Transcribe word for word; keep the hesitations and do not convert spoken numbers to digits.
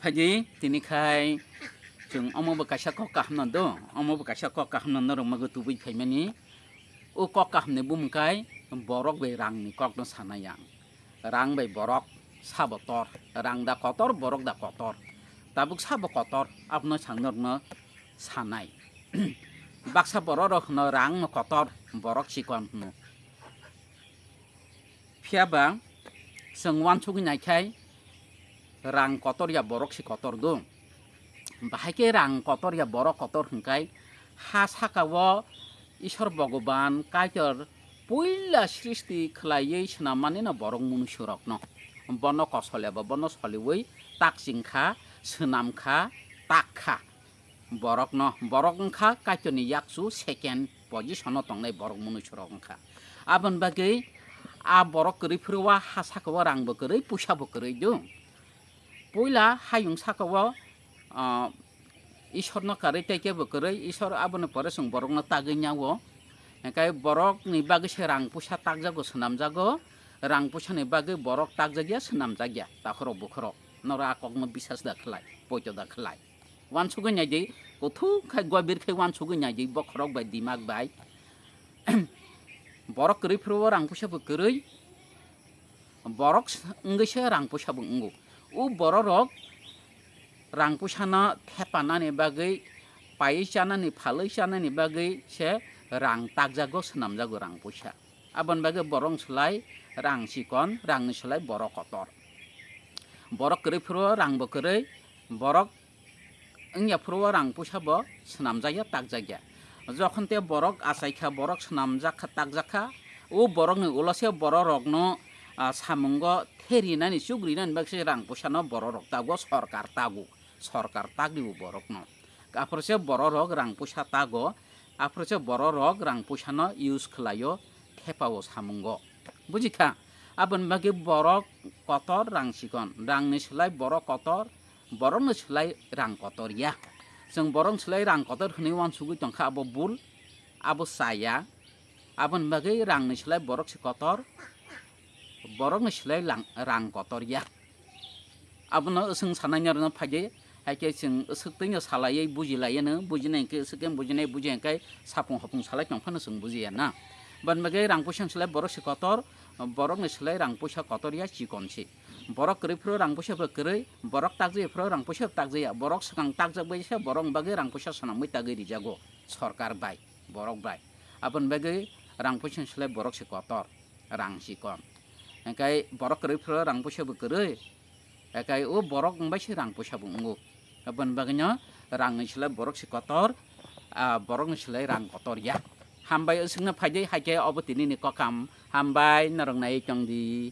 Phaidi tini khai chwng omo bo kaisa kok kaham no do, omo bo kaisa kok kaham no norok mago tubui phaimani. O kok kaham ni bumung khai borok bai rang ni kok no sanai ang. Rang bai borok sabo tor, rang da kotor, borok da kotor. Tabuk sabo kotor, abono chwng norokno sanai. Baksa borok rok hwno rang no kotor, borok chikon hwno. Phiya ba chwng uansugwi naikhai rang kotor ya borok se kotor do. Bahai khe rang kotor ya borok kotor hwnkhe ha saka o Isor Bhogoban Kaitor puila srishti khwlaiwi swnammanino borok munusurokno. Bono kosol eba bono soliwi tak chingkha, swnamkha, takkha. Borokno, borok wngkha Kaitorni yakchu second position-o tongnai borok munusurok wngkha. Aboni bagwi a borok kwrwi phuru o ha saka o rang bo kwrwi, puisa bo kwrwi do. Puila hayung saka o, ah, Isorno kwrwi tei kebo kwrwi, Isor aboni pore chwng borokno tagwi nyago. Hwnkhe borokni bagwi se rang puisa takjago, swnamjago. Rang puisani bagwi borok takjakya, swnamjakya, takhorok bukhorok. Norok a kokno bisas da khlai, poito da khlai. Uansugwi naidi, kuthuk khai gobir khai uansugwi naidi, bokhorok bai, dimak bai. Borok kwrwi phuru o rang puisa bo kwrwi, borok s-, wngwi se rang puisa bo wngo. O bororok rang puisano thepanani bagwi, paiwi chanani, phalwi chanani bagwi se rang takjago, swnamjago rang puisa. Aboni bagwi borok slai rang chikon, rangni slai borok kotor. Borok kwrwi phuru o rang bo kwrwi, borok wngya phuru o rang puisa bo swnamjakya, takjakya. Jokhon te borok achaikha, borok swnamjakha, takjakha, o borokni ulo se bororokno, ah, samungo therinani, chukrinani bagwi se rang puisano bororok tago, sorkar tago, sorkar tagwi o borokno. Aphuru se bororok rang puisa tago, aphuru se bororok rang puisano use khlaio, thepao samungo. Bujikha? Aboni bagwi borok kotor rang chikon, rangni slai borok kotor, borokni slai rang kotor ya. Chwng borokni slai rang kotor hwnwi uansugwi tongkha, abo bul, abo chaya. Aboni bagwi rangni slai borok se kotor, borokni slai lang-, rang kotor ya. Abono chwng sanai norokno phaidi, hai khe chwng swk twi no salaiwi bujilaiya no, bujinai hwnkhe swk khe bujinai, bujiya hwnkhe sapung hopung salai tong phano chwng bujiya na. Bani bagwi rang puisa slai borok se kotor, borokni slai rang puisa kotor ya, chikon se. Borok kwrwi phuru rang puisa bo kwrwi, borok takjak phuru rang puisa bo takjak ya, borok swkang takjak bai se borok bagwi rang puisa swnamwi tagwi rijago sorkar bai, borok bai. Aboni bagwi rang puisa slai borok se kotor, rang chikon. Hwnkhe borok kwrwi phuru rang puisa bo kwrwi, hwnkhe o borok wng bai se rang puisa bo wngo. Aboni bagwino rangni slai borok se kotor, ah, borokni slai rang kotor ya. Hambai, swkno phaidi, hai khe obo tini ni kokam. Hambai, norok naiwi tong di.